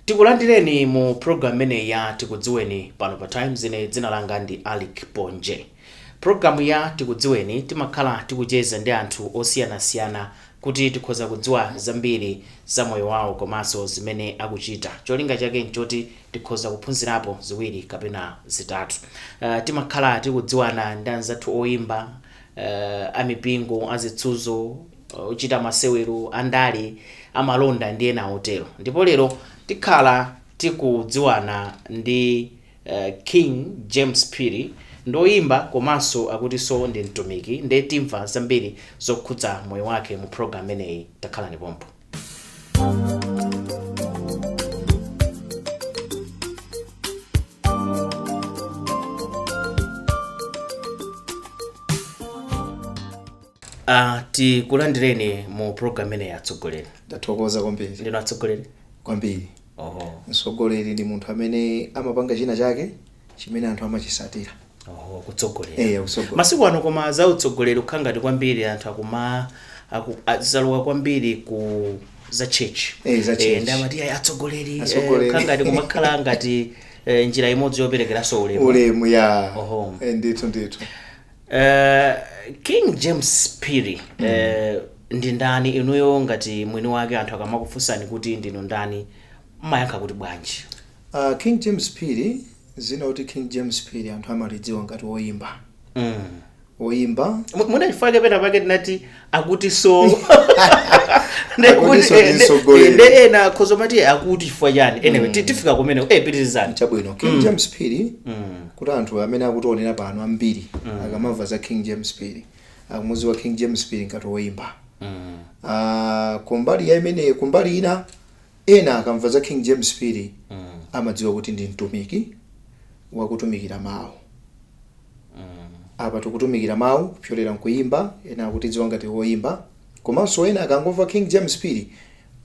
Tikulandireni mu program imeneyi ya Tikudziweni pano pa Times. Ine dzina langa ndi Alick Ponje. Program ya Tikudziweni timakhala tikucheza ndi anthu osiyanasiyana kuti tikhoza kudziwa zambiri za moyo wawo komanso zimene akuchita. Cholinga chake nchoti tikhoza kuphunzirapo ziwiri kapena zitatu. Timakhala tikudziwana ndi anzathu oyimba, amipingo, azitsuzo, ochita masewero, andale, amalonda ndi ena otero. Ndipo lero tikhala tikudziwana ndi King James Phiri, ndi oyimba komanso akutinso ndi mtumiki, nde timva zambiri zokhudza moyo wake mu program imeneyi. Takhalani pompo. Tikulandireni mu program imeneyi, atsogoleri. Ndathokoza kwambiri. Ndinu atsogoleri? Kwambiri. Oho. Mtsogoleri ndi munthu amene amapanga china chake chimene anthu amachisatira. Oho, kutsogolera. Eh, kutsogolera. Masiku ano koma za utsogoleri kukhala ngati kwambiri anthu akuma zalowa kwambiri ku za church. Eh, za church. Ndi amati ayi atsogoleri, Atsogoleri. kukhala ngati kumakhala ngati njira imodzi yoperekeranso ulemu. Ulemu ya. Oho. Eh, ndithu ndithu. King James Phiri ndi ndani? Inuyo ngati mwini wake, anthu akamakufunsani kuti ndinu ndani, mmayankha kuti bwanji? King James Phiri, zina kuti King James Phiri anthu amalidziwa ngati woyimba. Woyimba. Mwina chifukwa chake pena pake tinati akuti so Akutinso ndi mtsogoleri. Nde ena akhoza mati akuti chifukwa chani. Anyway, tifika kumene. Pitirizani. Chabwino. King James Phiri, kuti anthu amene akutionera pano ambiri akamamva za King James Phiri, akumudziwa King James Phiri ngati woyimba. Kumbali ya imene, kumbali ina, ena akamva za King James Phiri amadziwa kuti ndi mtumiki wakutumikira mawu. Apa tikutumikira mawu kupyolera mkuyimba, ena akutidziwa ngati woyimba. Komanso ena akangomva King James Phiri,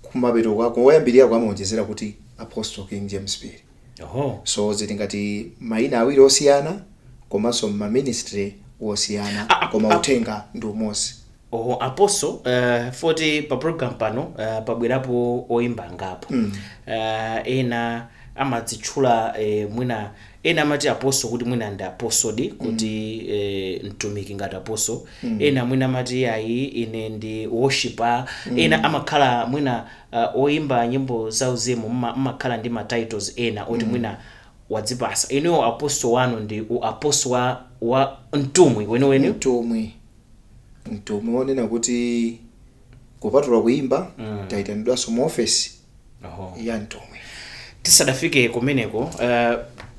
kumapeto kwako woyambirira amaonjezera kuti Apostle King James Phiri. So zili ngati mayina awiri osiyana komanso ma ministry wosiyana, koma uthenga ndi umodzi. Oho, apostle, poti pa program pano pabwerapo oyimba angapo. Ena amadzitchula, mwina ena amati apostle kuti mwina ndi apostle kuti mtumiki ngati apostle. Ena mwina amati ayi, ine ndi worshiper. Ena amakhala mwina oyimba nyimbo zauzimu mmakhala ndi ma titles ena oti mwina wadzipasa. Inuyo apostle wanu ndi u apostle wa mtumwi weniweni? Mtumwi. Mtumwi wonena kuti kupatula kuyimba, tayitanidwanso mu ofesi ya mtumwi. Tisadafike kumeneko,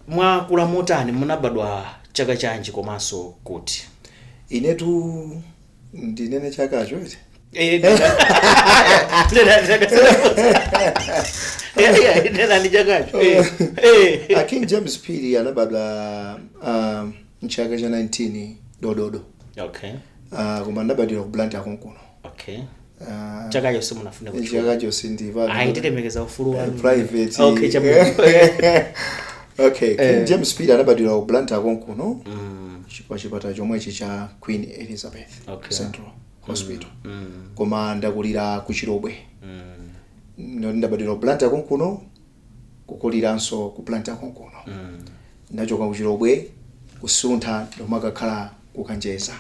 mwakula motani? Munabadwa chaka chanji komanso kuti? Inetu ndinene chakacho eti? Nenani chakacho. A King James Phiri anabadwa mchaka cha 19 dododo. Koma ndabadwira ku Blantyre konkuno. Chakacho simunafune kutchula? Chakacho sindipa. Ayi, tilemekeza ufulu wanu. Private. Okay, chabwino. Okay, King James Phiri anabadwira ku Blantyre konkuno. Pa chipatala chomwechi cha Queen Elizabeth Central Hospital. Koma ndakulira ku Chilobwe. Ndabadwira ku Blantyre konkuno, kukuliranso ku Blantyre konkuno. Ndachoka ku Chilobwe kusuntha ndomakakhala ku Kanjeza.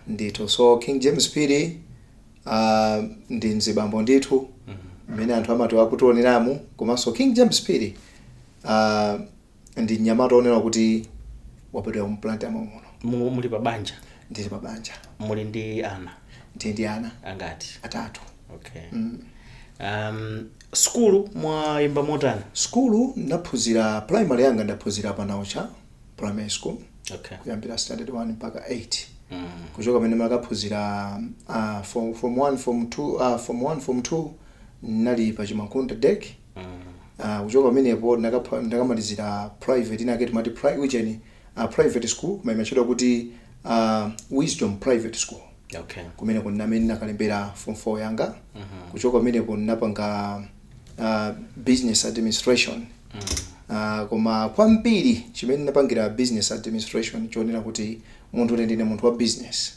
Ndithu. So King James Phiri ndi mzibambo ndithu mmene anthu amati akutioneramu, komanso King James Phiri ndi mnyamata onena kuti wabadwira mu Blantyre muno. Muli pa banja? Ndili pa banja. Muli ndi ana? Ndili ndi ana. Angati? Atatu. Okay. Sukulu mwayimba motani? Sukulu ndaphunzira primary yanga, ndaphunzira pa Naucha Primary School. Kuyambira standard 1 mpaka 8. Kuchoka pamene makaphunzira form 1, form 2, form 1, form 2 nali pa Chimankhunda DEC. Kuchoka pamenepo ndakamalizira private inake timati ujeni, private school, koma imatchedwa kuti Wisdom Private School. Kumeneko ndinamene nakalembera form 4 yanga. Kuchoka pamenepo ndinapanga business administration. Koma kwambiri chimene ndinapangira business administration chonena kuti munthu ine ndine munthu wa business.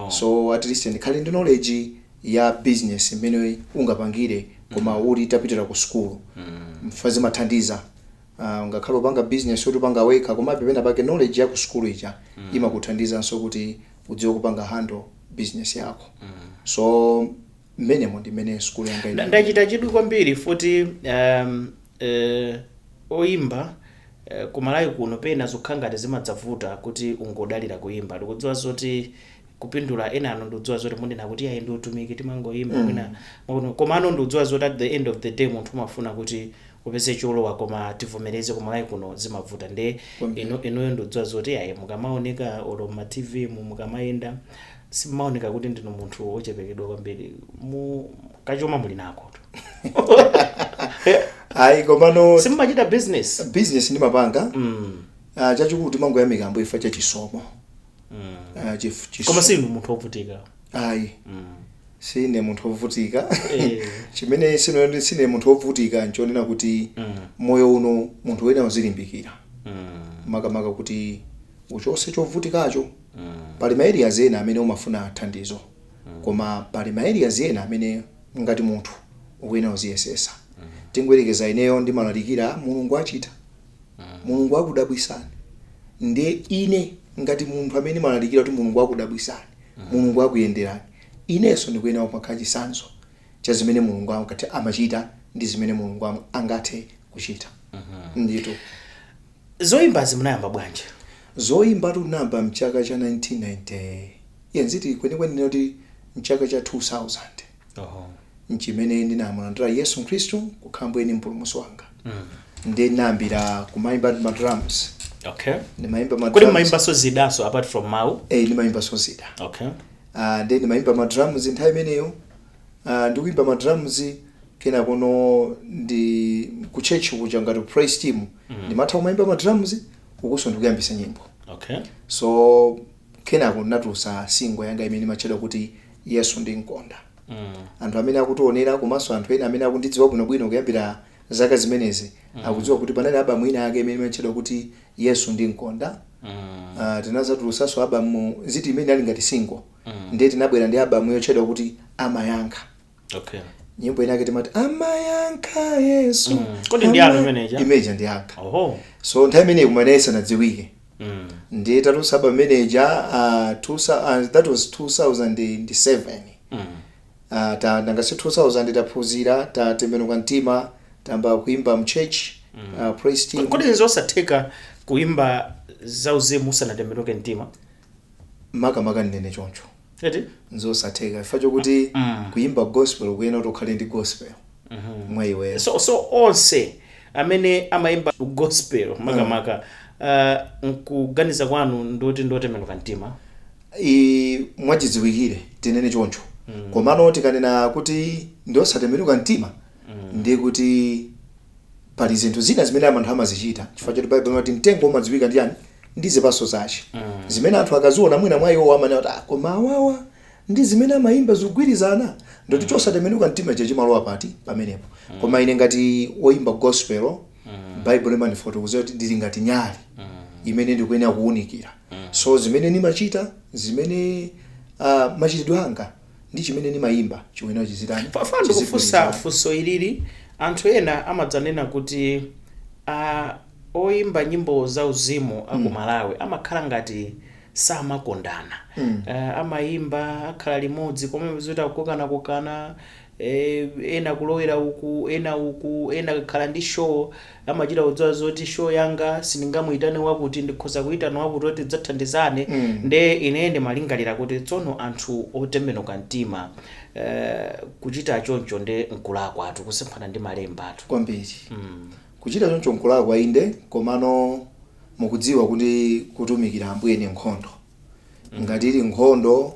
So at least ndikhale ndi knowledge ya business imene ungapangire. Koma uli tapitira ku sukulu, mfa zimathandiza. Ngakhale upanga business yoti upanga wekha, komabe pena pake knowledge ya ku sukulu ija imakuthandizanso kuti udziwe kupanga handle business yako. So mmenemo ndi mmene sukulu yanga inali. Ndachita chidwi kwambiri futi oyimba kumalawi kuno pena zokhala ngati zimadzavuta kuti ungodalira kuyimba. Ndikudziwa zoti kupindula ena anu, ndikudziwa zoti munena kuti ayi, ndi utumiki, timangoyimba mwina komano ndikudziwa zoti at the end of the day munthu umafuna kuti upeze cholowa. Koma tivomereze, kumalawi kuno zimavuta nde Kwambiri. Inuyo ndikudziwa zoti ayi, mukamaoneka olo ma TV mu, mukamayenda, simaoneka kuti ndinu munthu wochepekedwa kwambiri. Mu kachuma muli nako? Ayi, komano Simmachita business? Business ndimapanga. Chachikulu timangoyamika Ambuye chifukwa cha chisomo. Koma sinu munthu wovutika? Ayi, sine munthu wovutika. Chimene sine munthu wovutika nchonena kuti moyo uno munthu wina uzilimbikira, makamaka kuti uchose chovutikacho. Pali ma areas ena amene umafuna thandizo, koma pali ma areas ena amene ngati munthu ukuyenera uziyesesa. Tingoyerekeza ineyo ndimalalikira, "Mulungu achita, Mulungu akudabwisani." Ndiye ine ngati munthu amene ndimalalikira kuti Mulungu akudabwisani, Mulungu akuyenderani, inenso ndikuyenera kumakhala chitsanzo cha zimene Mulungu angathe amachita ndi zimene Mulungu angathe kuchita ndithu. Zoyimbazi munayamba bwanji? Zoyimba tunayamba mchaka cha 1990, yenziti kwenikweni kuti mchaka cha 2000, nchimene ndinamulandira Yesu Khristu kukhala Mbuye ndi Mpulumutsi wanga. Ndiye ndinayambira kumayimba ma drums. Ndimayimba ma Kodi drums. mumayimbanso zidaso apart from mawu? Eh, ndimayimbanso zida. Ndiye ndimayimba ma drums nthawi imeneyo. Ndikuyimba ma drums, kena kuno ndi ku church kuja ngati praise team, ndimatha kumayimba ma drums ukuso ndikuyambisa nyimbo. So kenako ndinatulutsa single yanga imene imatchedwa kuti "Yesu Ndinkonda". Anthu amene akutionera komanso anthu ena amene akundidziwa bwinobwino kuyambira zaka zimenezi akudziwa kuti panali album ina yake imene imatchedwa kuti "Yesu Ndinkonda". Tinazatulutsanso album ziti imene ali ngati single. Ndiye tinabwera ndi album yotchedwa kuti "Amayankha". Nyimbo inake timati "Amayankha Yesu". Kodi ndi anu imeneja? Imeneja ndi yanga. So nthawi imeneyi kumene isanadziwike. Ndiye tatulutsa album imeneja, that was 2007. Ndangasi 2000 taphunzira, tatembenuka mtima, tamba kuimba mchurch, praise team. Kodi nzosatheka kuimba zauzimu usanatembenuke mtima? Makamaka ndinene choncho. Eti? Nzosatheka chifukwa chokuti kuimba gospel kuyenera kuti ukhale ndi gospel mwa iweyo. So onse amene amayimba gospel, makamaka nkuganiza kwanu, ndoti ndotembenuka mtima? Mwachidziwikire tinene choncho. Komano tikanena kuti ndiosatembenuka mtima, ndiye kuti pali zinthu zina zimene anthu amazichita, chifukwa choti Bible imati mtengo umadziwika ndi yani? Ndi zipatso zace. Zimene anthu akaziona, mwina mwa iwo amanena kuti, "Ah, koma awawa ndi zimene amayimba zikugwirizana?" Ndoti chosatembenuka mtima icho chimalowa pati pamenepo. Koma ine ngati woyimba gospel, Bible imandifotokozera kuti ndili ngati nyali imene ndikuyenera kuwunikira. So zimene ndimachita, zimene machitidwe anga ndi chimene ndimayimba chikuyenera chizitani? Fa ndikufunsa Chizigwirizana. Funso ilili, anthu ena amadzanena kuti oyimba nyimbo zauzimu aku Malawi amakhala ngati samakondana. Amayimba akhala limodzi, koma zoti akukokanakokana, ena kulowera uku, ena uku, ena akakhala ndi show amachita kudziwa zoti show yanga sindingamuyitane wakuti, ndikhoza kuyitana wakuti oti tidzathandizane. Nde ine ndimalingalira kuti tsono anthu otembenuka mtima kuchita choncho nde nkulakwatu, kusemphana ndi malembatu. Kwambiri. Kuchita choncho nkulakwa, inde, komano mukudziwa kuti kutumikira Ambuye ni nkhondo. Ngati ili nkhondo,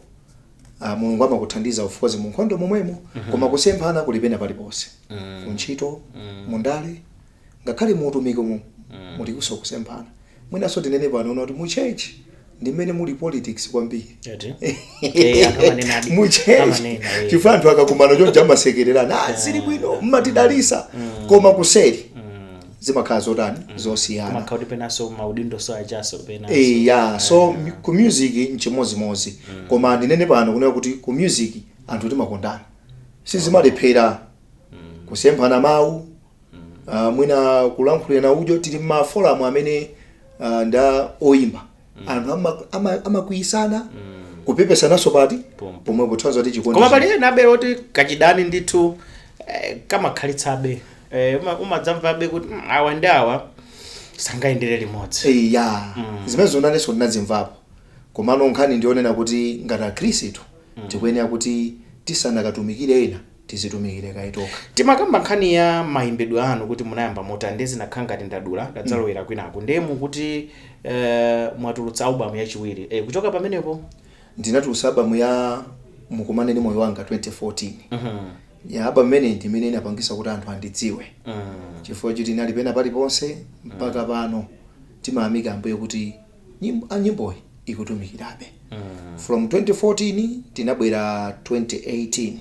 Mulungu amakuthandiza, of course, mu nkhondo momwemo. Koma kusemphana kuli pena paliponse, kuntchito, mundale, ngakhale mu utumiki mu mulikunso kusemphana. Mwinanso tinene pano kuti mu church ndi mmene muli politics kwambiri. Eti? Eh, anthu amanena Mu church, amanena, eh. chifukwa anthu akakumana choncho amasekererana, "Ah, zili bwino, mmatidalisa," koma kuseri zimakhala zotani? Zosiyana. Kumakhala kuti penanso maudindo so achaso penanso. Eh, yeah. So ku music nchimozimozi. Koma ndinene pano kunena kuti ku music anthu timakondana, sizimalephera. Kusemphana mawu, mwina kulankhulira udyo. Tili mmaforum amene nda oyimba, anthu amakwiyisana, kupepesanaso pati? Pompo. Pomwe kuthanza kuti chikondi. Koma pali ena abere oti kachidani ndithu kamakhalitsabe, umadzamvabe kuti awa ndi awa sangayendere limodzi. Ya, zimene zonanenso ndinazimvapo, komano nkhani ndionena kuti ngati akhristu tikuyenera kuti tisanakatumikire ena, tizitumikire kaitoka. Timakamba nkhani ya mayimbidwe anu kuti munayamba motani, ndi zinakhala ngati ndadula, ndadzalowera kwinaku. Ndemu kuti mwatulutsa album yachiwiri, kuchoka pamenepo? Ndinatulutsa album ya Mukumane ndi Moyo Wanga 2014. Ya, album imene ndi imene inapangisa kuti anthu andidziwe, chifukwa choti inali pena paliponse. Mpaka pano timayamika Ambuye kuti nyimboyi ikutumikirabe. From 2014 tinabwera 2018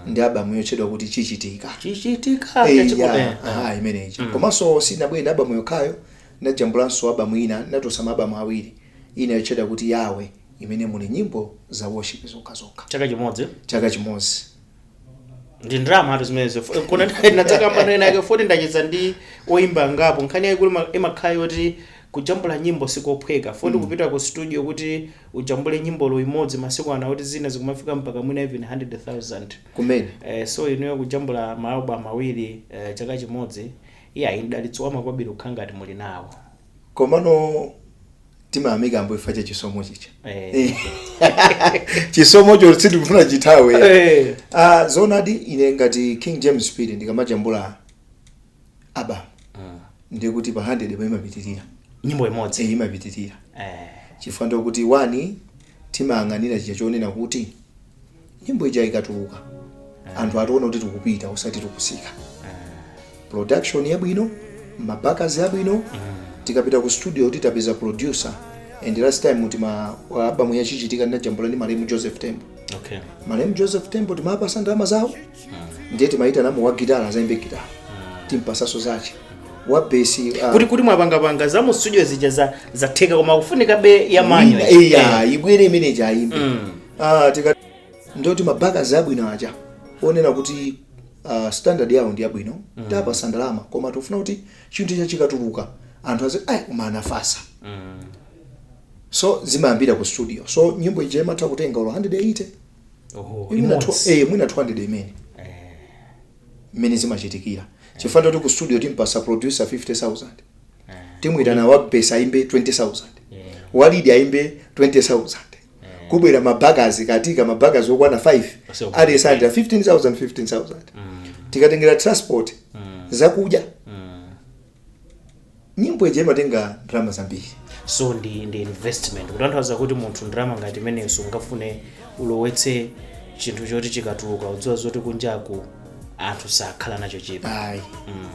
ndi album yotchedwa kuti Chichitika. Chichitika. Ya, aha, imeneyi. Komanso sinabwere ndi album yokhayo, ndinajambulanso album ina, ndinatulutsa maalbum awiri, ina yotchedwa kuti Yawe, imene muli nyimbo za worship zokhazokha. Chaka chimodzi? Chaka chimodzi. Ndi ndalama atu zimenezo. Kuna ndadzakamba ena ake foti ndacheza ndi oyimba ngapo, nkhani yayikulu imakhala yoti kujambula nyimbo sikophweka, foti kupita ku studio kuti ujambule nyimbolo imodzi masiku ana kuti zina zikumafika mpaka mwina even 100,000. Kumene. So inuyo kujambula maalbum awiri chaka chimodzi, iya, mdalitso wamakwabiri kukhala ngati muli nawo. Komano timayamika Ambuye cha chisomo chicha. Chisomocho sitikufuna chithawe. Ah, zonadi, ine ngati King James Phiri ndikamajambula album, ndikuti pa 100 pa imapitirira. Nyimbo imodzi? Eh, imapitirira, chifukwa ndikuti one, timayang'anira chija chonena kuti nyimbo ija ikatuluka anthu ationa kuti tikupita osati tikusika. Production yabwino, mabakazi abwino, tikapita ku studio titapeza producer. And last time tima album ya Chichitika ndinajambula ndi malemu Joseph Tembo. Malemu Joseph Tembo timapasa ndalama zawo, ndiye timayita namo wa gitara azayimbe gitara, timpasaso zache, wa bass Kuti mwapangapanga za mu studio zija zatheka, koma kufunika be ya manyo. Iya, ibwere imene ayimbe. Ah, tika ndoti mabakazi abwino aja onena kuti standard yawo ndi yabwino, tapasa ndalama, koma tikufuna kuti chinthu icha chikatuluka anthu azi ai koma anafasa. So zimayambira ku studio, so nyimbo ija imatha kutenga olo 180. Oho, mwina imodzi. Mwina 200 imene mmene zimachitikira, chifukwa ndoti ku studio timpasa producer 50,000, timwitana wa bass ayimbe 20,000, wa lead ayimbe 20,000, kubwera mabakazi katika mabakazi okwana 5, aliyense andira 15,000 15,000, tikatengera transport, zakudya, nyimbo ija imatenga ndalama zambiri. So ndi investment, kutanthauza kuti munthu ndalama ngati imeneyo sungafune ulowetse chinthu choti chikatuluka udziwa zoti kunjaku anthu sakhala nacho chidwi. Ayi,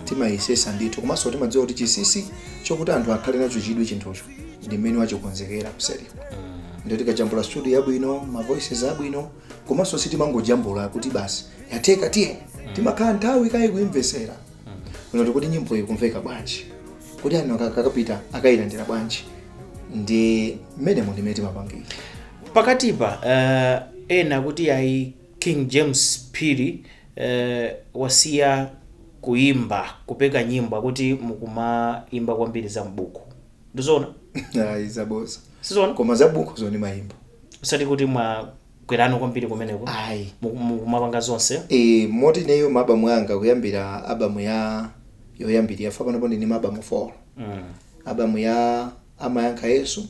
timayesesa ndithu, komanso timadziwa kuti chinsinsi chokuti anthu akhale nacho chidwi chinthucho ndi mmene wachikonzekera kuseriko. Ndio tikajambula studio yabwino, ma voices abwino, komanso sitimangojambula kuti basi yatheka tiye. Timakhala nthawi kayi kuimvesera kuno kuti nyimbo iyi kumveka bwanji, kuti anthu akakapita akayilandira bwanji, ndi mmenemo ndimene timapangira. Pakatipa ena kuti ayi, King James Phiri wasiya kuimba, kupeka nyimbo, akuti mukumaimba kwambiri za mbuku, ndizoona? Ayi, zaboza. Sizoona? Koma za buku zoni mayimba. Usati kuti mwakwerano kwambiri kumeneko? Ayi. Mukumapanga zonse? E, moti ineyo maabamu anga kuyambira albamu ya yoyambirira fa panopo ndini maabamu 4. Albamu ya Amayankha Yesu,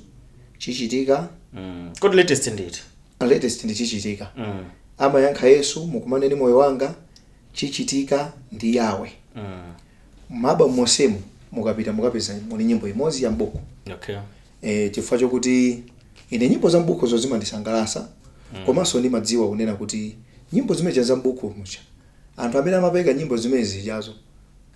Chichitika. Kodi latest nditi? Latest ndi Chichitika. Amayankha Yesu, Mukumane ndi Moyo Wanga, Chichitika ndi Yawe. Maabamu monsemu mukapita mukapeza muli nyimbo imodzi ya mbuku. E, chifukwa chokuti ine nyimbo za mbuku zo zimandisangalatsa, komanso ndimadziwa kunena kuti nyimbo zimene za mbuku mucha, anthu amene amapeka nyimbo zimene zijazo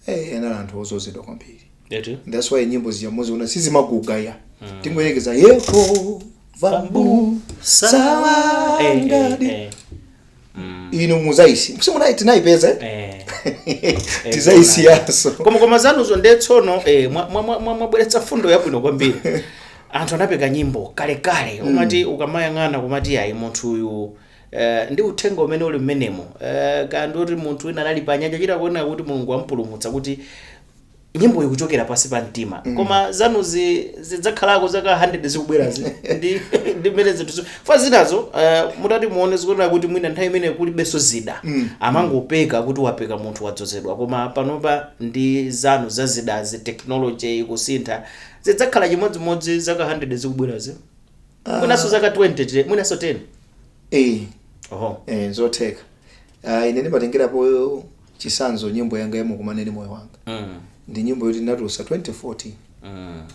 anali anthu ozozedwa kwambiri. Eti? That's why nyimbo zija muziona sizimaguga ya. Tingoyerekeza Yehova mbusa wangadi. Inu muzaisi simunayi tinayipeza, eh? Tizaisiyanso. Koma zanuzo nde tsono mwabweretsa fundo yabwino kwambiri. Anthu anapeka nyimbo kalekale, umati ukamayang'ana kumati ayi, munthu uyu Ndi uthenga umene uli mmenemo, kandi kuti munthu wina anali pa nyanja, chita kuoneka kuti Mulungu wampulumutsa, kuti nyimbo ikuchokera pasi pa mtima. Koma zanuzi zidzakhalako zaka 100 zikubwerazi ndi mmene zinthu fa zinazo, mutati muone, zikuoneka kuti mwina nthawi imene kulibenso zida, amangopeka kuti wapeka munthu wadzozedwa. Koma panopa ndi zanu za zidazi, technology ikusintha, zidzakhala chimodzimodzi zaka 100 zikubwerazi, mwinanso zaka 20, mwinanso 10? Eh. Oho. Eh, zotheka. Ine ndimatengerapo chisanzo nyimbo yanga yamukumaneni moyo wanga. Ndi nyimbo yoti ndinatulutsa 2014,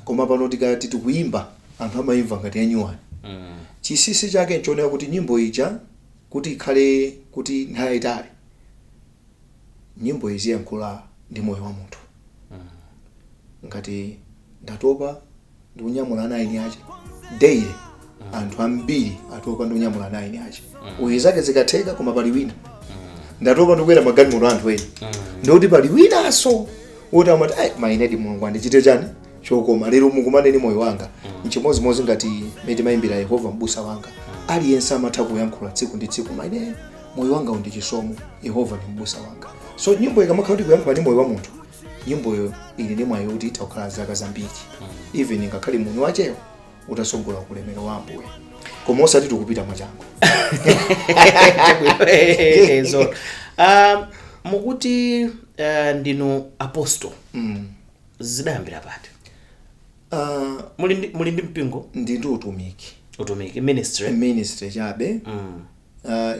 koma pano tikati tikuyimba, anthu amayimva ngati yanyuwani. Chinsinsi chake nchonera kuti nyimbo ija kuti ikhale kuti nthawi yayitali, nyimbo iziyankhula ndi moyo wa munthu. Ngati ndatopa ndikunyamula ana eni ache daily, anthu ambiri atopa ndikunyamula ana eni ache, uyu zake zikatheka, koma pali wina, ndatopa ndikukwera magalimoto anthu ena, ndikuti pali winanso woti amati, "Ai, mainedi Mulungu andichite chani chokoma lero, mukumaneni moyo wanga." Nchimozimozi ngati mene timayimbira "Yehova Mbusa Wanga", aliyense amatha kuyankhula tsiku ndi tsiku, "Maine moyo wanga undi chisomo, Yehova ndi mbusa wanga." So nyimbo ikamakhala kuti kuyankhula ndi moyo wa munthu, nyimboyo ili ndi mwayi kuti itha kukhala zaka zambiri, even ngakhale munthu wachewo utasogola kulemero wa Ambuye, koma osati tikupita mwachangu. So mukuti ndinu apostle, zidayambira pati? Muli ndi mpingo? Ndi utumiki. Utumiki, ministry. Ministry chabe.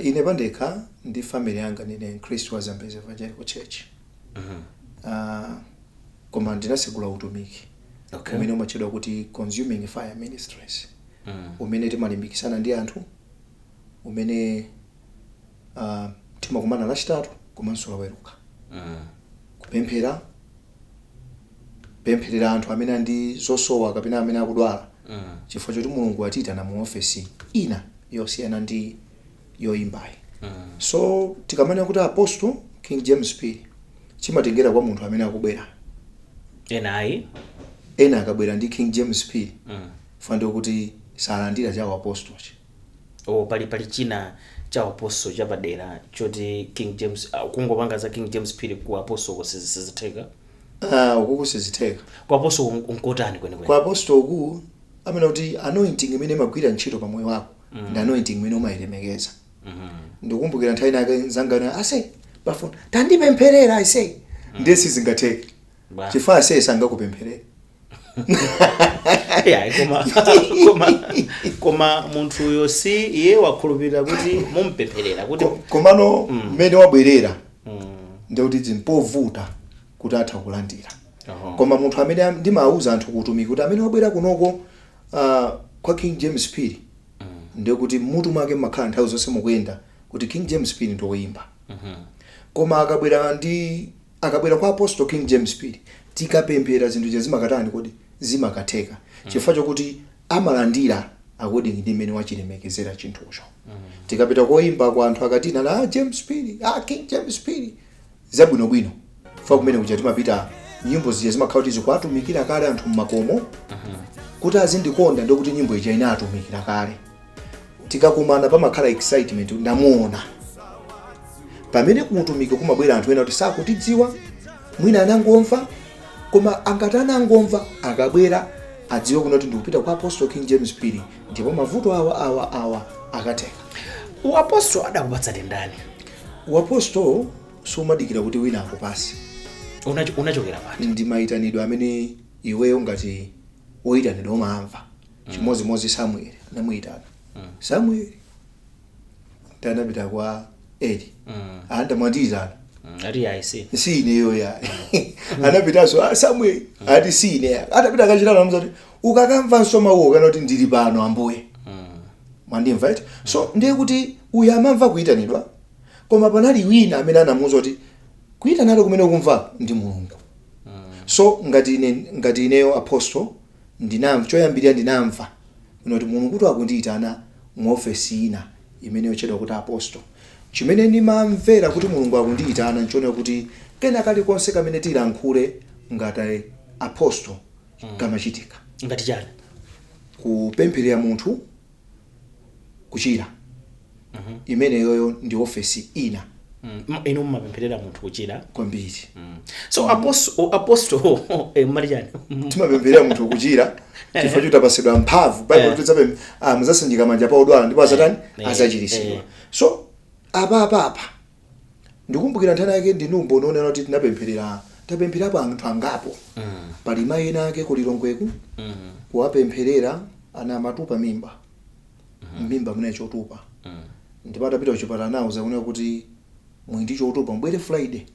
Ine pandekha ndi family yanga ndine Mkhristu wa Zambezi Evangelical Church, koma ndinasegula utumiki umene umatchedwa kuti Consuming Fire Ministries, umene timalimbikisana ndi anthu, umene timakumana Lachitatu komanso Loweruka kupemphera, pempherera anthu amene ali ndi zosowa kapena amene akudwala, chifukwa choti Mulungu atiyitana mu ofesi ina yosiyana ndi yoyimbayi. So tikamanena kuti Apostle King James Phiri, chimatengera kwa munthu amene akubwera. Ena ayi. Ena akabwera ndi King James Phiri, fandiye kuti salandira chawo apostle. Oh, pali china cha apostle chapadera choti King James, kungopanga za King James Phiri ku apostle ko sizitheka? Ukuku sizitheka. Ku apostle nkotani kwenikweni? Ku apostle uku amene kuti anointing imene imagwira ntchito pa moyo wako ndi anointing imene umayilemekeza. Ndikukumbukira nthawi inake nzangana ase pafoni, "Tandipempherera ase." Ndiye sizingatheke, Bwa. chifukwa ase sangakupempherere. Yeah, koma munthuyo si iye wakhulupirira kuti mumpempherera kuti Komano mmene wabwerera, ndikuti zimpovuta kuti atha kulandira. Koma munthu amene ndimawuza anthu kuutumiki kuti amene wabwera kunoko kwa King James Phiri, ndikuti mmutu mwake mmakhala nthawi zonse mukuyenda kuti King James Phiri ndi woyimba. Koma akabwera kwa Apostle King James Phiri, tikapemphera zinthu zija zimakatani kodi? Zimakatheka, chifukwa chokuti amalandira according ndi mmene wachilemekezera chinthucho. Tikapita koyimba kwa anthu akatina na, "Ah, James Phiri, ah, King James Phiri," zabwinobwino fa kumene kuja timapita, nyimbo zija zimakhala kuti zikuatumikira kale anthu mmakomo kuti azindikonda, ndikuti nyimbo ija inatumikira kale. Tikakumana pamakhala excitement, ndamuona. Pamene kuutumiki kumabwera anthu ena kuti sakutidziwa, mwina anangomva, koma angati anangomva, akabwera adziwe kuno kuti ndikupita kwa Apostle King James Phiri, ndipo mavuto awa awa awa akatheka. Uapostle adakupatsani ndani? Uapostle sumadikira kuti wina akupase. Unachokera pati? Ndi mayitanidwe amene iweyo ngati woyitanidwa umamva. Chimodzimodzi Samueli anamuyitana Samueli, ndi anapita kwa Eli, "Anda mwandiyitana?" Ati ayi, si Si ineyo ya. Anapitanso, "Ah, Samueli." Ati, "Si ine ya." Atapita kachitano amuzati, "Ukakamvanso mawuwo kana kuti ndili pano Ambuye." Mwandimva eti? So ndiye kuti uyu amamva kuyitanidwa, koma panali wina amene anamuwuza kuti kuyitanalo kumene ukumva ndi Mulungu. So ngati ineyo apostle, ndinamva choyambirira, ndinamva kuti Mulungu kuti akundiyitana mu ofesi ina imene yotchedwa kuti apostle. Chimene ndimamvera kuti Mulungu akundiyitana nchonera kuti kena kalikonse kamene tilankhule ngati apostle kamachitika. Ngati chani? Kupempherera munthu kuchira. Imeneyoyo ndi ofesi ina. Inu mumapempherera munthu kuchira? Kwambiri. So apostle, mali chani? Timapempherera munthu kuchira chifukwa choti apasidwa mphamvu. Bible kuti muzasanjika manja pa odwala ndipo azatani? Azachiritsidwa. So apa ndikumbukira nthani yake, ndinumbo unaonera kuti tinapempherera, tapempherapo anthu angapo. Pali mayi ena ake kulilongweku, kuwapempherera, ana amatupa mimba, mimba mune chotupa, ndipo atapita kuchipatala anawuza kunena kuti muli ndi chotupa, mbwere Friday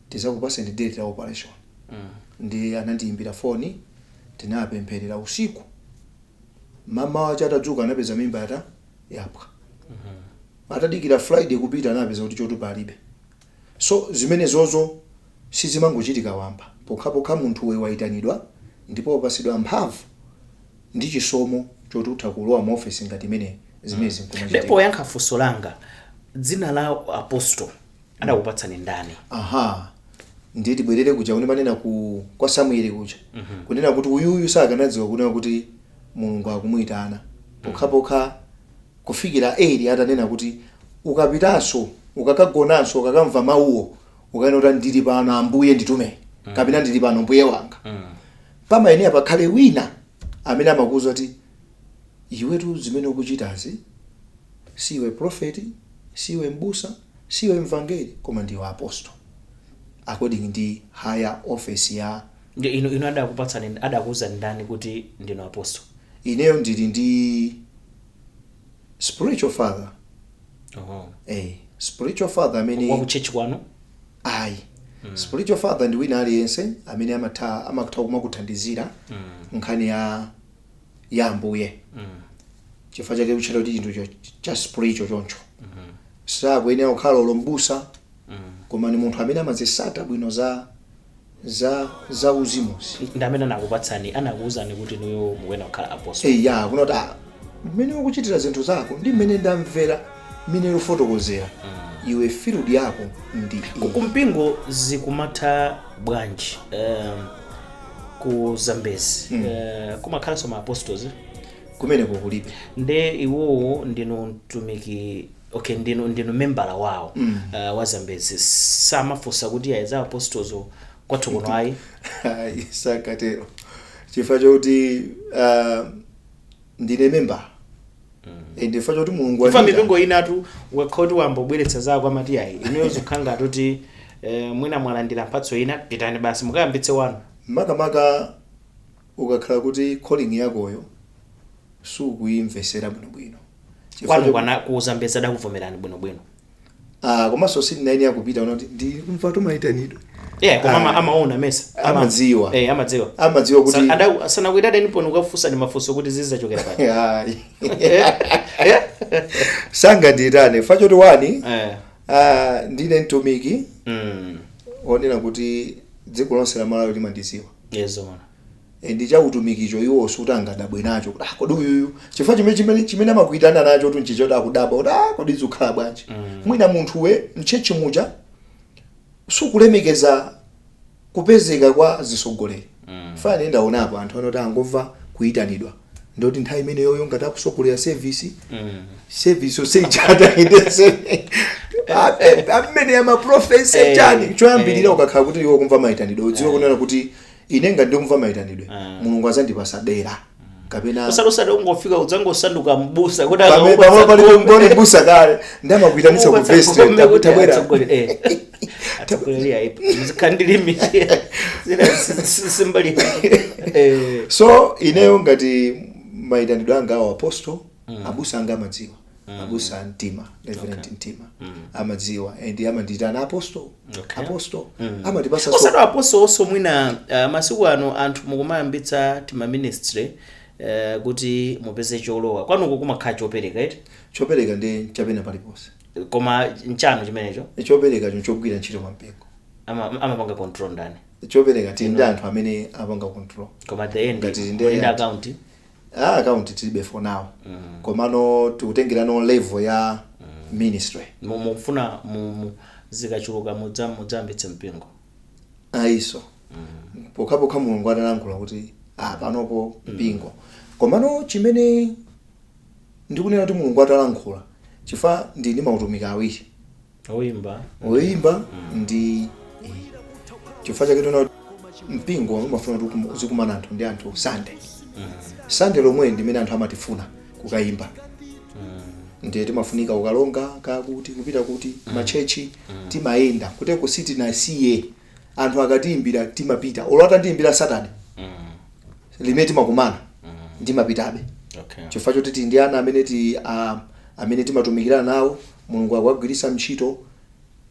tizakupaseni date la operation. Ndi anandiyimbira foni, tinapempherera usiku, mama wache atadzuka anapeza mimba yata yapwa. Atadikira Friday kupita, anapeza kuti chotupa alibe. So zimene zozo sizimangochitika wamba, pokhapokha munthuwe wayitanidwa ndipo wapasidwa mphamvu ndi chisomo choti utha kulowa mu ofesi ngati imene zimene zinkumachitika. Ndipo yankha funso langa, dzina la apostle adakupatsani ndani? Aha, ndiye tibwerere kuja kune manena ku kwa Samueli kuja, kunena kuti uyuyu sakanadziwa kunena kuti Mulungu akumuyitana pokhapokha kufikira Eli atanena kuti ukapitanso, ukakagonanso, ukakamva mawuwo, ukanena kuti, "Ndili pano Ambuye, nditume," kapena, "Ndili pano Mbuye wanga." Pamayenera pakhale wina amene amakuwuza kuti iwetu zimene ukuchitazi siwe profeti, siwe mbusa, siwe mvangeli, koma ndiwe apostle according ndi higher office ya Ndi inu adakupatsani, adakuwuzani ndani kuti ndinu apostle? Ineyo ndili ndi spiritual father. Spiritual father amene Waku church kwanu? Ayi, spiritual father ndi wina aliyense amene amatha kumakuthandizira nkhani ya Ambuye, chifukwa chake kutchera kuti chinthu cha spiritual choncho sakuyenera kukhala olo mbusa, koma ni munthu amene amazisata bwino za uzimuzi. Ndi amene anakupatsani, anakuwuzani kuti inuyo mukuyenera kukhala apostle? Eya, kunoti mmene ukuchitira zinthu zako ndi mmene ndamvera, mmene ufotokozera iwe, field yako ndi iyi. Kumpingo zikumatha bwanji? Ku Zambezi kumakhalanso ma apostles? Kumeneko kulibe. Nde iwowo ndinu mtumiki, okay, ndinu membala wawo wa Zambezi, samafunsa kuti ayi, za apostles kwathu kuno ayi? Ayi, sakatero, chifukwa chokuti ndine member and chifukwa chokuti Mulungu Ifa wandiyitana. Mipingo inatu ukakhala kuti wambobweretsa zako amati ayi, inuyo zikukhala ngati kuti mwina mwalandira mphatso ina, pitani basi mukayambitse wanu. Makamaka ukakhala kuti calling yakoyo sukuyimvesera bwinobwino. Chifukwa Kwanu kwana ku Zambezi adakuvomerani bwinobwino? Ah, komanso sindinayenera kupita una kuti ndikumva tumayitanidwe. Yeah, koma amaona mesa. Amadziwa. Eh, amadziwa. Amadziwa kuti Sanakuitaneni pano ukafunsani mafunso kuti zizachokera pati? Ayi, sangandiyitane chifukwa choti wani, ndine mtumiki onena kuti dziko lonse la Malawi limandidziwa. Yezona. Ndi cha utumikicho iwo suti angadabwe nacho kuti kodi uyuyu, chifukwa chimene amakuyitana nacho tu nchichoti akudabwa kuti kodi zikukhala bwanji? Mwina munthuwe m'church muja sukulemekeza kupezeka kwa zisogoleri. Fane ndaonapo anthu anoti angomva kuyitanidwa, ndoti nthawi imeneyoyo ngati akusogolera service, service yonse ijata amene amaprofesa chani. Choyambirira, ukakhala kuti iwe kumva mayitanidwe, udziwe kunena kuti ine ngati ndikumva mayitanidwe, Mulungu azandipasa dera kapena Usati ungofika udzangosanduka mbusa kuti pamwe pali mboni mbusa kale ndamakuyitanitsa ku vestry, tabwera. Atsogoleri aipo muzikhandilimi zina simbali. So ineyo ngati mayitanidwe anga awo apostle, abusa anga amadziwa, abusa Mtima, Reverend Mtima, amadziwa and amandiyitana apostle. Apostle amatipasa so Osati apostle onso mwina, masiku ano anthu mukumayambitsa tima ministry kuti mupeze cholowa. Kwanuko kumakhala chopereka iti? Chopereka ndi chapena paliponse. Koma nchanu chimenecho? Chopereka cho chogwira ntchito pampingo. Amapanga control ndani? Chopereka tili ndi anthu amene amapanga control. Koma at the end Ngati ndi muli ndi account? Ah, account tilibe for now, komano tikutengerano level ya ministry. Mukufuna zikachuluka mudzayambitse mpingo? Ayiso, pokhapokha Mulungu atalankhula kuti panopo mpingo. Komano chimene ndikunena kuti Mulungu atalankhula Chifukwa ndi mautumiki awiri. Oyimba. Oyimba ndi chifukwa chake tona mpingo umafuna kuti uzikumana anthu ndi anthu Sunday. Sunday lomwe ndimene anthu amatifuna kukayimba. Ndiye timafunika ukalonga kakuti kupita kuti machechi timayenda kuteko, sitinasiye. Anthu akatiyimbira timapita, olo atandiyimbira Saturday limene timakumana ndimapitabe. Chifukwa choti tili ndi ana amene amene timatumikirana nawo, Mulungu akuwagwiritsa ntchito,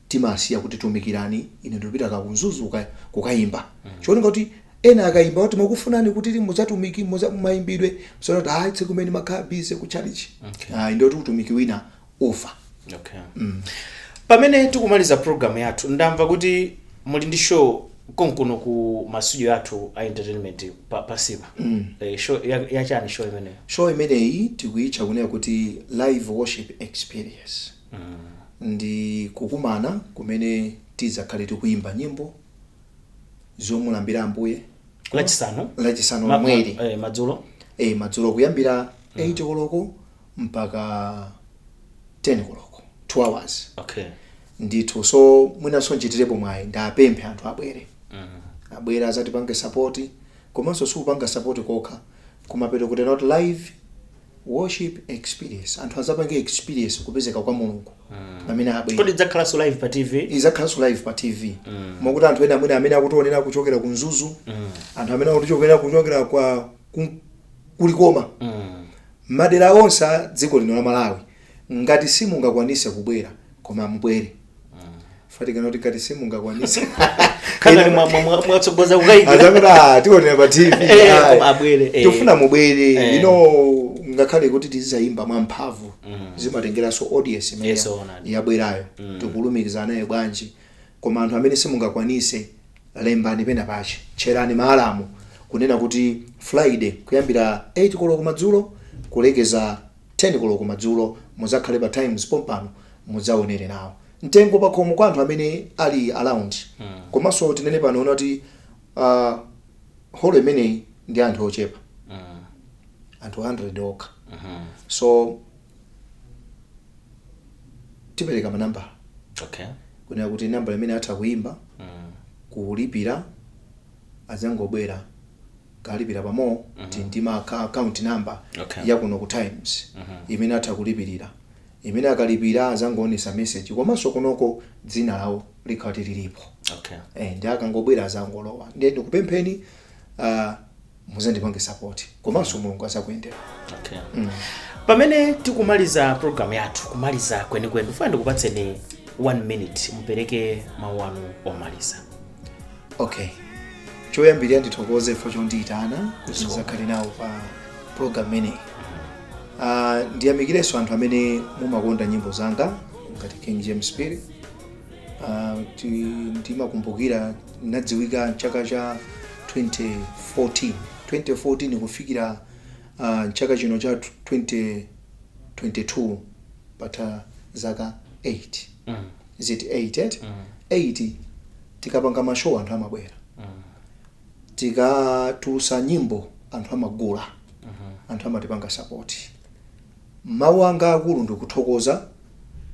timasiya kuti tumikirani, ine ndikupita ka ku Mzuzu kukayimba. Chioneka kuti ena akayimba kuti makufunani kuti mudzatumiki mumayimbidwe, so kuti ayi, tsiku kumene makhala busy ku church. Ayi, ndoti utumiki wina ufa. Okay. Pamene tikumaliza program yathu, ndamva kuti muli ndi show konkuno ku ma studio athu a entertainment pasipa. Show yachani show imeneyo? Show imeneyi tikuyitcha kunena kuti Live Worship Experience. Ndi kukumana kumene tidzakhale tikuyimba nyimbo zomulambira Ambuye. Lachisanu? Lachisanu lomweli. Madzulo? Madzulo, kuyambira 8 koloko mpaka 10 koloko, 2 hours. Ndithu, so mwinanso nchitirepo mwayi ndapemphe anthu abwere, abwere azatipange support. Komanso sikupanga support kokha, kumapeto kuti not Live Worship Experience, anthu azapange experience kupezeka kwa Mulungu pamene abwere. Kodi idzakhalanso live pa TV? Izakhalanso live pa TV, mokuti anthu ena amene akutionera kuchokera ku Mzuzu, anthu amene akutionera kuchokera kwa kulikoma, madera onse a dziko lino la Malawi, ngati simungakwanise kubwera, koma mubwere. Fatikana kuti ngati simungakwanise Khanani mwatsogoza kukayikira. Azakuti, "Ah, tionera pa TV." Ayi. Koma abwere. Tifuna mubwere. Ngakhale kuti tizayimba mwamphamvu, zimatengeranso audience imene Yes, onani. yabwerayo, tikulumikizana naye bwanji. Koma anthu amene simungakwanise, lembani pena pache, tcherani ma alarm kunena kuti Friday kuyambira 8 koloko madzulo kulekeza 10 koloko madzulo mudzakhale pa Times pompano, mudzaonere nawo. Mtengo pakhomo kwa anthu amene ali around. Komanso tinene pano kuti holo imeneyi ndi anthu ochepa, anthu 100 okha. So tipereka manambala kunena kuti nambala imene atha kuyimba kulipira, adzangobwera kalipira pamo. Ndi ma account number yakuno ku Times imene atha kulipirira, imene akalipira azangoonesa message, komanso kunoko dzina lawo likhala lilipo. Ndi akangobwera azangolowa. Ndiye ndikupempheni, muzandipange support, komanso Mulungu azakuyendera. Okay. Pamene tikumaliza program yathu, kumaliza kwenikweni, ndifuna ndikupatseni 1 minute mupereke mawu anu omaliza. Okay, choyambirira ndithokoze for chondiyitana kuti ndizakhale nawo pa program imeneyi. Ndiyamikirenso anthu amene mumakonda nyimbo zanga ngati King James Phiri. Ndimakumbukira nadziwika mchaka cha 2014, 2014 kufikira mchaka chino cha 2022, patha zaka 8. Is it 8? 8? 8. Tikapanga ma show anthu amabwera, tikatulusa nyimbo anthu amagula, anthu amatipanga support. Mawu anga akulu ndikuthokoza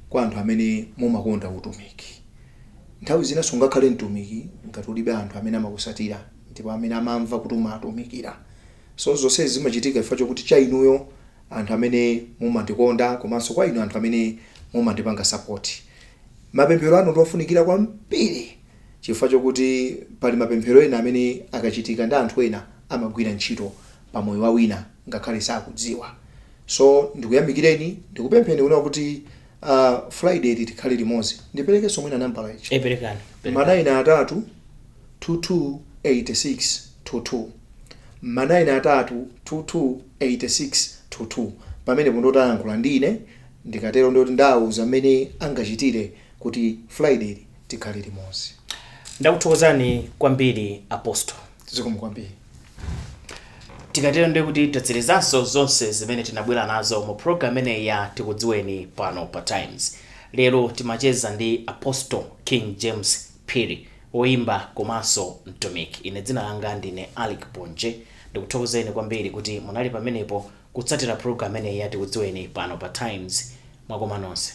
kwa anthu amene mumakonda utumiki. Nthawi zina sungakhale mtumiki ngati ulibe anthu amene amakusatira ndipo amene amamva kuti umatumikira. So zonsezi zimachitika chifukwa chokuti cha inuyo anthu amene mumandikonda, komanso kwa inu anthu amene mumandipanga support. Mapemphero anu ndiofunikira kwambiri, chifukwa chokuti pali mapemphero ena amene akachitika ndi anthu ena amagwira ntchito pa moyo wa wina ngakhale sakudziwa. So ndikuyamikireni, ndikupempheni kunena kuti Friday tikhale limodzi. Ndiperekenso mwina nambala ichi. Eperekani. Ma 9 atatu 2286 22, ma 9 atatu 2286 22. Pamenepo ndotayankhula ndine, ndikatero ndoti ndawuza mmene angachitire kuti Friday tikhale limodzi. Ndakuthokozani kwambiri, Apostle. Zikomo kwambiri. Tikatero ndiye kuti tatsirizanso zonse zimene tinabwera nazo mu program imeneyi ya Tikudziweni pano pa Times. Lero timacheza ndi Apostle King James Phiri, woyimba komanso mtumiki. Ine dzina langa ndine Alick Ponje. Ndikuthokozeni kwambiri kuti munali pamenepo kutsatira program imeneyi ya Tikudziweni pano pa Times. Mwakoma nonse.